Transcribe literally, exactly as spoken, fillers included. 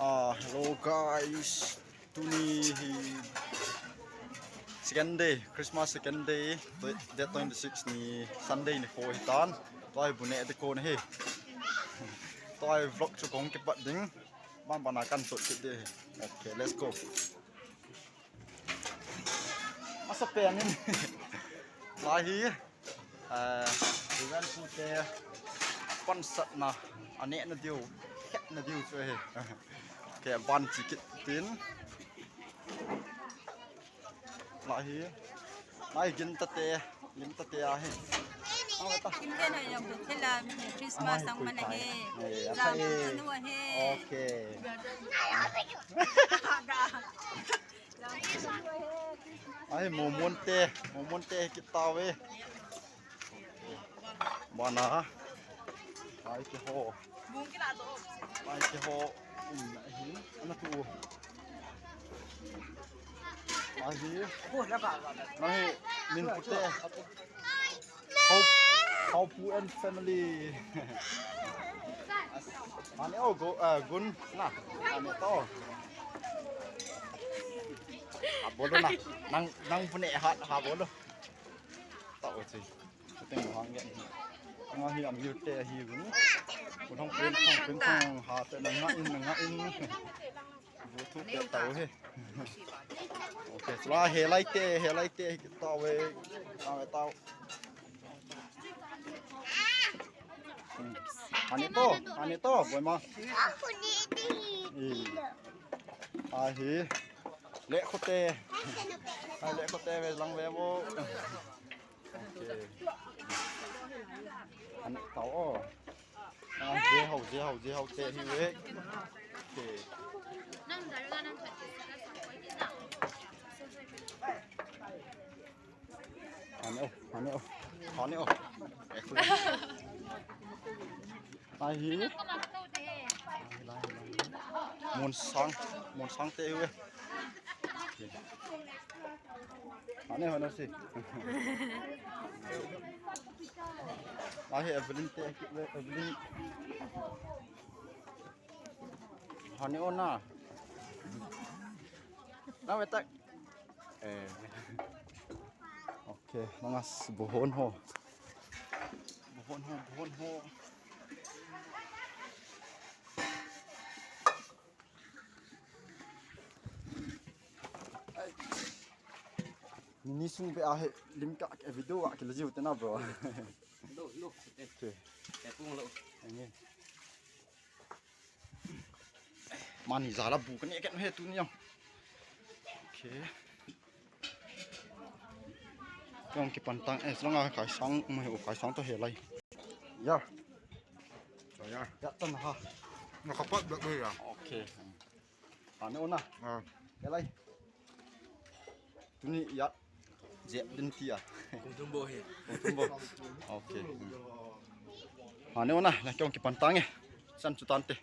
Ah, hello guys. Tuni hi second day, Christmas second day, twe-, date twenty-six ni Sunday nikho hitan. Tua hi bu neh ding kon ahi. Tua hi vlog chu kahung kipat ding. Ban ban a kahin sot kit ding ahi. Okay, let's go. Masa pen in. Lai hi, eh, Riven pute pansatna, anehna diu, khetna diu chu ahi. Ke ban chi kit tin. Lai hi, lai gin tate, gin tate ahi. Ang ta. Imken ha yang bu thela Christmas ang mana he. Ai, jam ai. Tunu he. Okay. Ai, momon te, momon te kit tauve. Bana. Ai, keiho. Ai, keiho. Um, ai, ana tu. Ai. Ai, min pute. Hao, Haopu and family. Ani o go, eh, gun na. Ani to. Ha bol o na. Nang, nang pune ha, ha bol o. Ta o chi. Teng hang ya. Nga hi am yute hi gun. Kun hong pen hong pen hong ha te na nga in, na nga in. Bluetooth te tau he. Okay, chua he lai te, he lai te, tau he. Tau he, tau. Hmm. Ani to, ani to, boy ma. Eh. Ahi. Le khote. Ai le khote ve lang ve bo. Okay. An tau o. Ah, je hao, je hao, je hao te hi ve. Okay. Ane o, ane o, ane o. Ai hi. Mun sang, mun sang te hi ve. Okay. Ane ho na si. Ahi Evelyn te, Evelyn. Hani ona. Na wetak. Eh. Okay, mangas buhon ho. Buhon ho, buhon ho. Ni sung be a he lim ka video a kila jiu te na bro. Lo, lo. Okay. Te pung lo. Ani. Mani jala bu kani ken he tuni jong. Okay. Kong kipan tang eh, selanga kai sang, mai o kai sang to he lai. Ya. Ya. Ya tan ha. Na kapat bek ya. Okay. Ane ona. Ah. He lai. Tuni ya. Jep din tia. Kung tumbo he. Kung tumbo. Okay. Ane ona, na kong kipan tang eh. San chu tante.